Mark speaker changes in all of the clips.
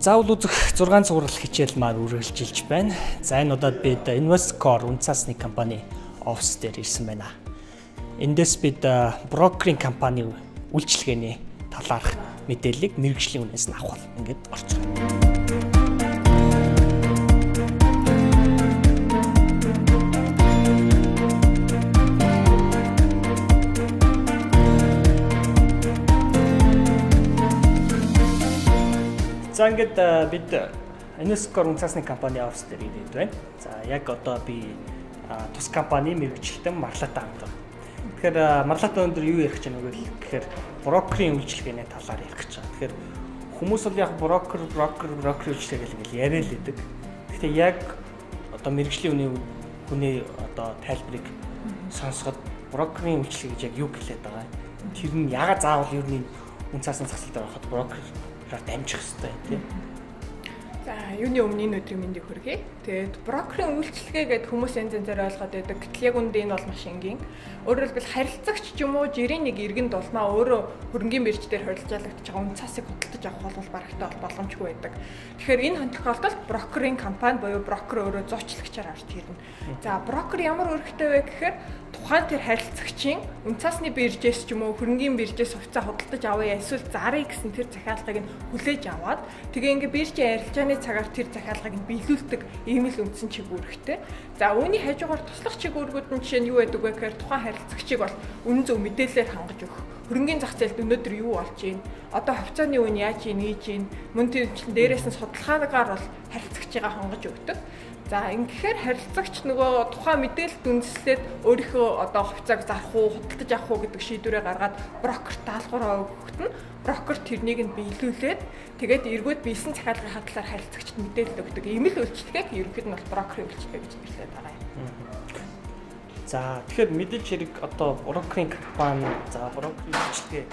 Speaker 1: Заавал үзэх 6 цуврал хичээл маань үргэлжилж байна. За энэ удаад бид Investcore үнэ цаасны компани офис дээр ирсэн байна. Эндээс бид брокерийн компани үйлчилгээний талаарх мэдээллийг мэргэжлийн үнээс нь авах бол ингээд орцгоё. За ингээд бид Investcore үнэ цаасны компани офис дээр ирээд байна. За яг одоо би тус компани мэргэжилтэн Марлаатай хамт байна. Тэгэхээр Марлаатай өндөр юу ярих гэж байна вэ гэхээр брокерийн үйлчилгээний талаар ярих гэж байгаа. Тэгэхээр хүмүүс бол яг брокер үйлчилгээ гэх ингээл яриа л идэг. Гэхдээ яг одоо мэргэжлийн хүний одоо тайлбарыг сонсоход брокерийн үйлчилгээ гэж яг юу гэлээд байгаа юм. Тэр нь яагаад заавал ер нь үнэ цаасны зах зээл дээр ороход брокер дамжих хэрэгтэй тийм.
Speaker 2: За юуны өмнө энэ өдрийн мэндийг хүргэе. Тэгээд брокерийн үйлчилгээ гэдэг хүмүүс янз янзаар ойлгоод байдаг. Гэтэл яг үндэ энэ бол маш энгийн. Өөрөөр хэлбэл харилцагч ч юм уу жирийн нэг иргэн дулмаа өөрөө хөрөнгийн бирж дээр хорилцоологдож байгаа үнэ цаасыг худалдаж авах бол барагтай бол боломжгүй байдаг. Тэгэхээр энэ тохиолдолд брокерийн компани буюу брокер өөрөө зуучлагчаар орж ирнэ. За брокер ямар үүрэгтэй вэ гэхээр тухайн тэр харилцагчийн үнэ цаасны биржээс ч юм уу хөрөнгийн биржээс хувьцаа худалдаж авъя эсвэл зарыг гэсэн тэр захиалгыг нь хүлээж аваад тэгээ ингээ биржийн арилжааны цагаар тэр захиалгыг нь биелүүлдэг ийм л үндсэн чиг үүрэгтэй. За үүний хажуугаар туслах чиг үүргүүд нь жишээ нь юу байдаг вэ гэхээр тухайн харилцагчийг бол үнэн зөв мэдээлэлээр хангаж өгөх. Хөрөнгийн зах зээлд өнөөдөр юу болж байна? Одоо хувьцааны үн яаж ийн, ийж ийн? Мөн тийм дээрээс нь судалгаагаар бол харилцагчийгаа хангаж өгдөг. За ингэхээр харилцагч нөгөө тухайн мэдээлэлд үндэслээд өөрийнхөө одоо хувьцааг зарах уу, худалдаж авах уу гэдэг шийдвэрээ гаргаад брокерт даалгавраа өгөхөд нь брокер тэрнийг нь биелүүлээд тэгээд эргүүд биелсэн захиалгын талаар харилцагчид мэдээлэл өгдөг. Ийм л үйлчилгээг ерөнхийд нь бол брокерийн үйлчилгээ гэж нэрлэдэг байгаа юм.
Speaker 1: За тэгэхээр мэдээж хэрэг одоо брокерийн компани, за брокерийн үйлчилгээ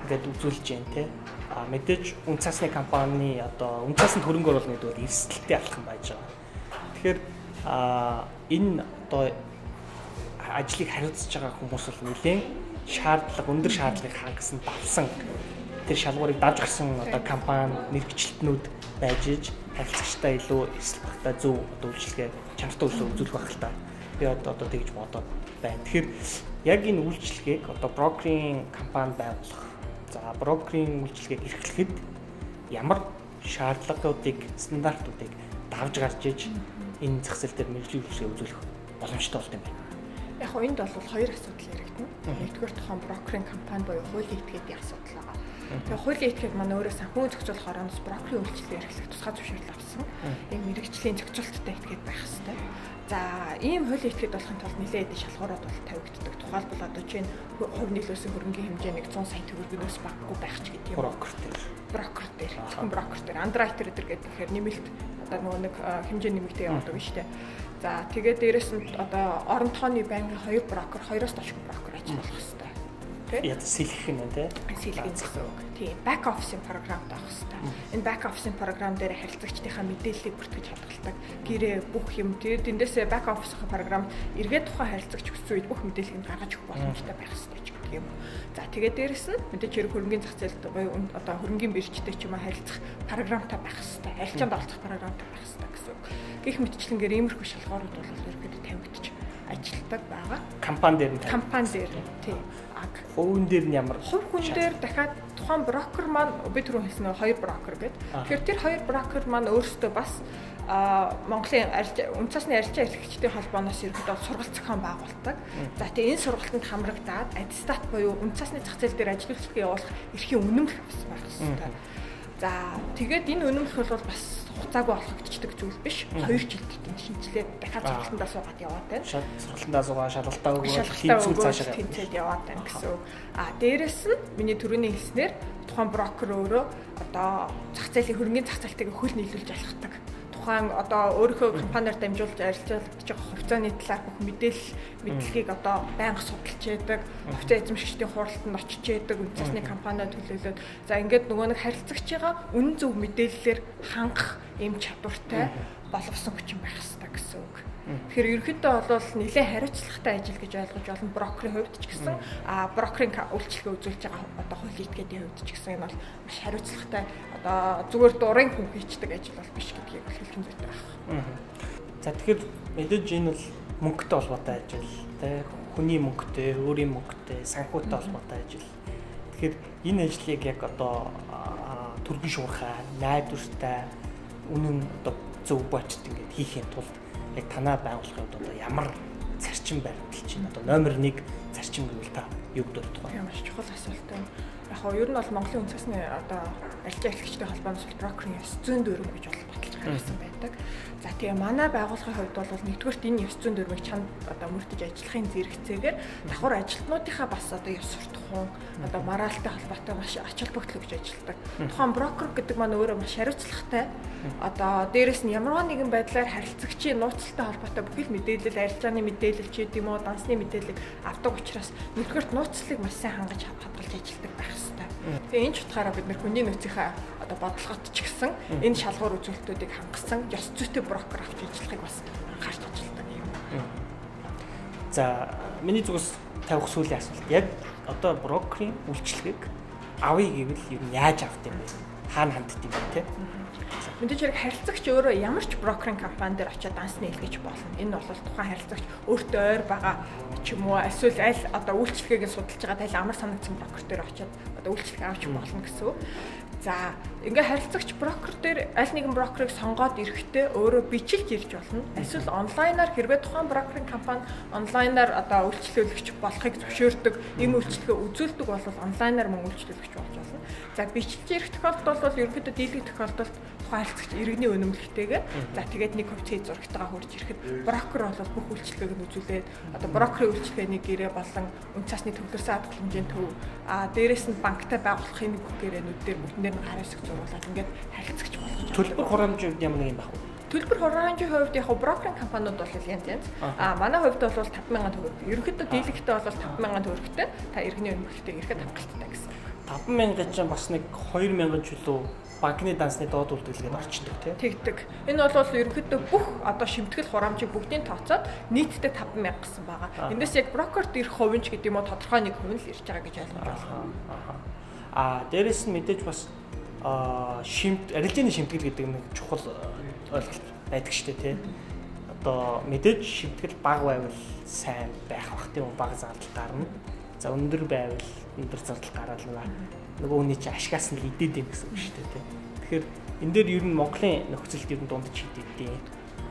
Speaker 1: ингээд үзүүлж байна те. А мэдээж үнэ цаасны компани одоо үнэ цаасны хөрөнгө оруулалт гэдэг бол эрсдэлтэй алхам байж байгаа. Тэгэхээр энэ одоо ажлыг хариуцж байгаа хүмүүс бол нэлээд шаардлага, өндөр шаардлагыг хангасан, давсан тэр шалгуурыг давж гарсан одоо компани, мэргэжилтнүүд байж иж харилцагчтай илүү эрсдэл багтаа зөв одоо үйлчилгээ, чанартай үйлчилгээ үзүүлэх байх л та. Би одоо тэгж бодоод байна. Тэгэхээр яг энэ үйлчилгээг одоо брокерийн компани байгуулах, за брокерийн үйлчилгээг эрхлэхэд ямар шаардлагуудыг, стандартуудыг давж гарч иж энэ зах зээл дээр мэргэжлийн үйлчилгээ үзүүлэх боломжтой болт юм байна.
Speaker 2: Яг хоо энд бол хоёр асуудал яригдана. Нэгдүгээр тухайн брокерийн компани буюу хуулийн этгээдийн асуудал байгаа. Тэгээ хуулийн этгээд маань өөрөө санхүү зохицуулах орооноос брокерийн үйлчилгээ эрхлэх тусгай зөвшөөрөл авсан. Ийм мэргэжлийн зохицуулттай этгээд байх хэрэгтэй. За ийм хуулийн этгээд болохын тулд нэлээд хэдэн шалгуурууд бол тавигддаг. Тухайлбал одоо чинь хувь нийлүүлсэн хөрөнгийн хэмжээ нэг 100 сая төгрөгнөөс багагүй байх ч гэдэг юм. Брокер дээр. Зөвхөн брокер дээр. Андеррайтер гэдэг тэгэхээр нэмэлт одоо нөгөө нэг хэмжээ нэмэгдээ явдаг шүү дээ. За тэгээд дээрэс нь одоо орон тооны байнгын 2 брокер, 2-оос доош брокер ажиллах хэрэгтэй.
Speaker 1: Тэ? Яг сэлгэх нь тэ?
Speaker 2: Сэлгэх нь гэсэн үг. Тийм. Back office-ийн програмд авах хэрэгтэй. Энэ back office-ийн програм дээр харилцагчдынхаа мэдээллийг бүртгэж хадгалдаг. Гэрээ бүх юм. Тэгээд эндээсээ back office-ийн програм эргээд тухайн харилцагч өссөн үед бүх мэдээллийг нь гаргаж өгөх боломжтой байх хэрэгтэй ч гэдэг юм. За тэгээд дээрэс нь мэдээж хэрэг хөрөнгийн зах зээлд буюу одоо хөрөнгийн биржтэй ч юм уу харилцах програмтай байх хэрэгтэй. Арилжаанд оролцох програмтай байх хэрэгтэй гэсэн үг. Гэх мэтчлэнгээр иймэрхүү шалгуурууд бол ерөнхийдөө тавигдчих ажилладаг байгаа.
Speaker 1: Компани дээр нь.
Speaker 2: Компани дээр тийм.
Speaker 1: Хувь хүн дээр нь ямар?
Speaker 2: Хувь хүн дээр дахиад тухайн брокер маань би түрүү хэлсэн нь 2 брокер гэдэг. Тэгэхээр тэр 2 брокер маань өөрсдөө бас Монголын үнэ цаасны арилжаа эрхлэгчдийн холбооноос ерөнхийдөө сургалт зохион байгуулдаг. За тэгээ энэ сургалтанд хамрагдаад аттестат буюу үнэ цаасны зах зээл дээр ажил үйлчилгээ явуулах эрхийн үнэмлэх авсан байх хэрэгтэй. За тэгээд энэ үнэмлэх бол бас хугацаагүй олгогдчихдаг зүйл биш. 2 жил тутам шинжилээд дахиад сургалтандаа суугаад яваад байна.
Speaker 1: Сургалтандаа суугаа шалгалтаа өгөөд тэнцвэр цаашаа
Speaker 2: тэнцээд яваад байна гэсэн үг. А дээрэс нь миний түрүүний хэлснээр тухайн брокер өөрөө одоо зах зээлийн хөрөнгийн зах зээлтэйгээ хөл нийлүүлж алхдаг. Тухайн одоо өөрийнхөө компаниар дамжуулж арилжаалагдж байгаа хувьцааны талаар бүх мэдээллийг одоо байнга судалж яадаг, хувьцаа эзэмшигчдийн хуралтанд очиж яадаг, үнэ цаасны компаниа төлөөлөөд за ингээд нөгөө нэг харилцагчийгаа үнэн зөв мэдээллээр хангах ийм чадвартай боловсон хүчин байх хэрэгтэй гэсэн үг. Тэгэхээр ерөнхийдөө бол нэлээд хариуцлагатай ажил гэж ойлгож болно брокерийн хувьд ч гэсэн, брокерийн үйлчилгээ үзүүлж байгаа одоо хуулийн этгээдийн хувьд ч гэсэн энэ бол маш хариуцлагатай, одоо зүгээр дурын хүн хийчдэг ажил бол биш гэдгийг бол хэлэх нь зүйтэй байна.
Speaker 1: За тэгэхээр мэдээж энэ бол мөнгөтэй холбоотой ажил, тэ, хүний мөнгөтэй, өөрийн мөнгөтэй, санхүүтэй холбоотой ажил. Тэгэхээр энэ ажлыг яг одоо түргэн шуурхай, найдвартай, үнэн одоо зөв бочт ингээд хийхийн тулд яг танаа байгууллагын хувьд одоо ямар зарчим баримталж байна? Одоо номер 1 зарчим гэвэл та юу гэдэг вэ?
Speaker 2: Маш чухал асуулт юм. Яг нь ер нь бол Монголын үнэ цасны одоо арилжаа эрхлэгчдийн холбооноос бол брокерийн ёс зүйн дүрэм гэж бол баталж гаргасан байдаг. За тэгээ манай байгууллагын хувьд бол нэгдүгээрт энэ ёс зүйн дүрмийг чанд одоо мөрдөж ажиллахын зэрэгцээгээр давхар ажилтнуудынхаа бас одоо ёс суртахуун, одоо моральтай холбоотой маш ач холбогдол өгч ажилладаг. Тухайн брокер гэдэг маань өөрөө маш хариуцлагатай. Одоо дээрэс нь ямар нэгэн байдлаар харилцагчийн нууцлалтай холбоотой бүхэл мэдээлэл, арилжааны мэдээлэл ч гэдэм үү, дансны мэдээллийг авдаг учраас нэгдүгээрт нууцлалыг маш сайн хангаж хадгалж ажилладаг байх ёстой. Тэгээ энэ ч утгаараа бид нэр хүний нөөцийнхаа одоо бодлогот ч гэсэн энэ шалгуур үзүүлэлтүүдийг хангасан ёс зүйтэй брокер авч ажиллахыг бас анхаарч ажилладаг юм.
Speaker 1: За миний зүгээс тавих сүүлийн асуулт. Яг одоо брокерийн үйлчилгээг авъя гэвэл ер нь яаж авд юм бэ? Хаана хандд юм бэ, те?
Speaker 2: Мэдээж хэрэг харилцагч өөрөө ямар ч брокерийн компани дээр очиод данс нийлгэж болно. Энэ бол тухайн харилцагч өөртөө ойр байгаа ч юм уу, эсвэл аль одоо үйлчилгээг нь судалж байгаа аль амар санагдсан брокер дээр очиод одоо үйлчилгээ авч болно гэсэн үг. За ингээ харилцагч брокер дээр аль нэгэн брокерыг сонгоод ирэхдээ өөрөө бичилж ирж болно. Эсвэл онлайнаар хэрвээ тухайн брокерийн компани онлайнаар одоо үйлчлүүлэгч болохыг зөвшөөрдөг, ийм үйлчилгээ үзүүлдэг бол онлайнаар мөн үйлчлүүлэгч болж болно. За бичилж ирэх тохиолдолд бол ерөнхийдөө дийлэх тохиолдолд тухайн харилцагч иргэний үнэмлэхтэйгээр за тэгээд нэг хувьцааны зурагтайгаа хурж ирэхэд брокер бол бүх үйлчилгээг нь үзүүлээд одоо брокерийн үйлчилгээний гэрээ болон үн цасны төвлөрсөн хадгаламжийн төв, дээрээс нь банктай байгуулахын бүх гэрээнүүд дээр бүгдээр нь гар хэсэг зуруулаад ингээд харилцагч болгож.
Speaker 1: Төлбөр хураамжийн хувьд ямар нэг юм байх вэ?
Speaker 2: Төлбөр хураамжийн хувьд яг брокерийн компаниуд бол янз янз. Манай хувьд бол 5,000 төгрөг. Ерөнхийдөө дийлэхтэй бол 5,000 төгрөгтэй та иргэний үнэмлэхтэй ирэхэд хангалттай гэсэн.
Speaker 1: 5,000 чинь бас нэг 2,000 чөлөө банкны дансны доод үлдгэлгээд орчдөг, тийм.
Speaker 2: Тэгдэг. Энэ бол ерөнхийдөө бүх одоо шимтгэл хураамжийг бүгдийг тооцоод нийтдээ 5,000 гэсэн байгаа. Эндээс яг брокерт ирэх хувь нь ч гэдэг юм уу тодорхой нэг хувь нь л ирж байгаа гэж ойлгож байна.
Speaker 1: Дээрээс нь мэдээж бас арилжааны шимтгэл гэдэг нэг чухал ойлголт байдаг шүү дээ, тийм. Одоо мэдээж шимтгэл бага байвал сайн байх бах, тийм, бага зардал гарна. За өндөр байвал өндөр зардал гараад нөгөө хүний чинь ашигаас нь л идэд юм гэсэн үг шүү дээ, тийм. Тэгэхээр энэ дээр ер нь Монголын нөхцөлд ер нь дундаж хэд идэв?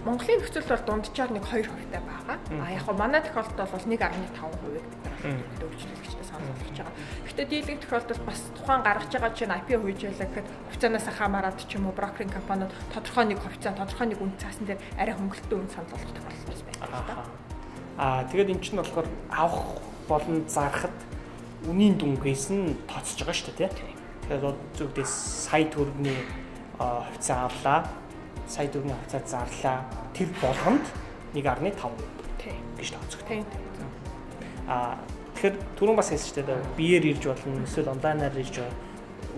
Speaker 2: Монголын нөхцөлд бол дунджаар нэг 2% байгаа. Яг хөө манай тохиолдолд бол 1.5%-ийг бид нар үйлчлүүлэгчдээ санал болгож байгаа. Гэхдээ дийлэнх тохиолдолд бас тухайн гаргаж байгаа чинь IPO хүйжээлээ гэхэд хувьцаанаас хамаарат ч юм уу брокерийн компаниуд тодорхой нэг хувьцаа, тодорхой нэг үн цаасан дээр арай хөнгөлөлттэй үн санал болгох тохиолдол бас байдаг л
Speaker 1: да. Тэгээд эн чинь болохоор авах болон зархад үнийн дүнгээс нь тооцож байгаа шүү дээ, тийм. Тэгэхээр зүгдээс сая төгрөгийн хувьцаа авлаа, сая төгрөгийн хувьцаа зарлаа. Тэр болгонд 1.5 гэж тооцогдсон.
Speaker 2: Тийм.
Speaker 1: Тэгэхээр түрүүн бас хэлсэн шүү дээ, биеэр ирж болно, эсвэл онлайнаар ирж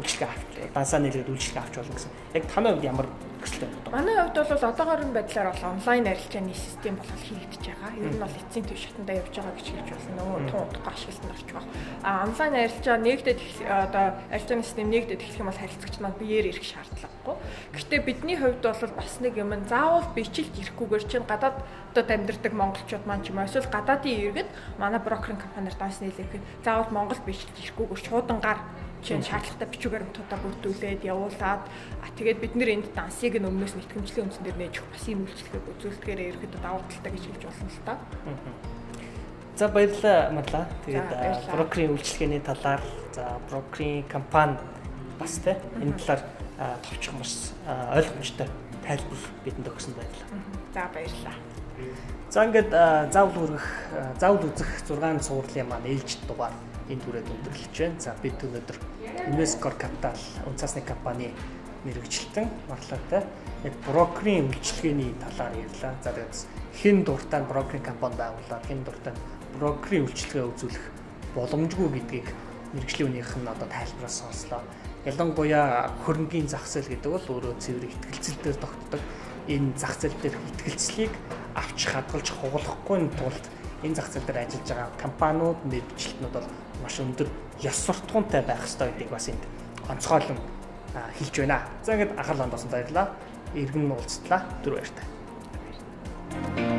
Speaker 1: үйлчилгээ авч, дансаа нийлгээд үйлчилгээ авч болно гэсэн. Яг танай хувьд ямар төсөлтэй байна?
Speaker 2: Манай хувьд бол одоогоор байдлаар бол онлайн арилжааны систем бол хийгдэж байгаа. Ер нь бол эцсийн төв шатандаа явж байгаа гэж хэлж болно. Нөгөө тун утгагүй ашиглалтанд орчих байх. Онлайн арилжаа нэгдэд одоо арилжааны систем нэгдэд эхлэх юм бол харилцагч маань биеэр ирэх шаардлагагүй. Гэхдээ бидний хувьд бол бас нэг юм нь заавал бичилж ирэхгүйгээр чинь гадаад одоо амьдардаг монголчууд маань ч юм уу эсвэл гадаадын иргэд манай брокерийн компаниар данс нийлэхэд заавал Монголд бичилж ирэхгүйгээр шуудангаар чинь шаардлагатай бичиг баримтуудаа бүрдүүлээд явуулаад тэгээд бид нэр энд дансыг нь өмнөөс нь итгэмжлийн үндсэн дээр нээж өгөх бас ийм үйлчлэгийг үзүүлдэгээр ерөнхийдөө давуу талтай гэж хэлж болно л та.
Speaker 1: За баярлалаа Марлаа. Тэгээд брокерийн үйлчилгээний талаар, за брокерийн компани бас те энэ талаар товчхон маш ойлгомжтой тайлбар бидэнд өгсөн баярлалаа.
Speaker 2: За баярлалаа.
Speaker 1: За ингээд заавал хүргэх, заавал үзэх 6 цувралын маань ээлжит дугаар энэ түрээд өндөрлөж байна. За бид өнөөдөр Investcore Capital үнэ цаасны компани мэргэжилтэн Марлаатай яг брокерийн үйлчилгээний талаар ярьлаа. За тэгээд хэн дуртай нь брокерийн компани байгуулад, хэн дуртай нь брокерийн үйлчилгээ үзүүлэх боломжгүй гэдгийг мэргэжлийн үнийх нь одоо тайлбараас сонслоо. Ялангуяа хөрөнгийн зах зээл гэдэг бол өөрөө цэвэр итгэлцэл дээр тогтдог. Энэ зах зээл дээр итгэлцлийг авч хадгалж хугалахгүй тулд энэ зах зээл дээр ажиллаж байгаа компаниуд, мэргэжилтнүүд бол маш өндөр ёс суртахуунтай байх ёстой гэдгийг бас энд онцгойлон хэлж байна. За, ингээд анхаарал хандуулсан баярлалаа. Иргэн уулзтлаа. Түр баяртай.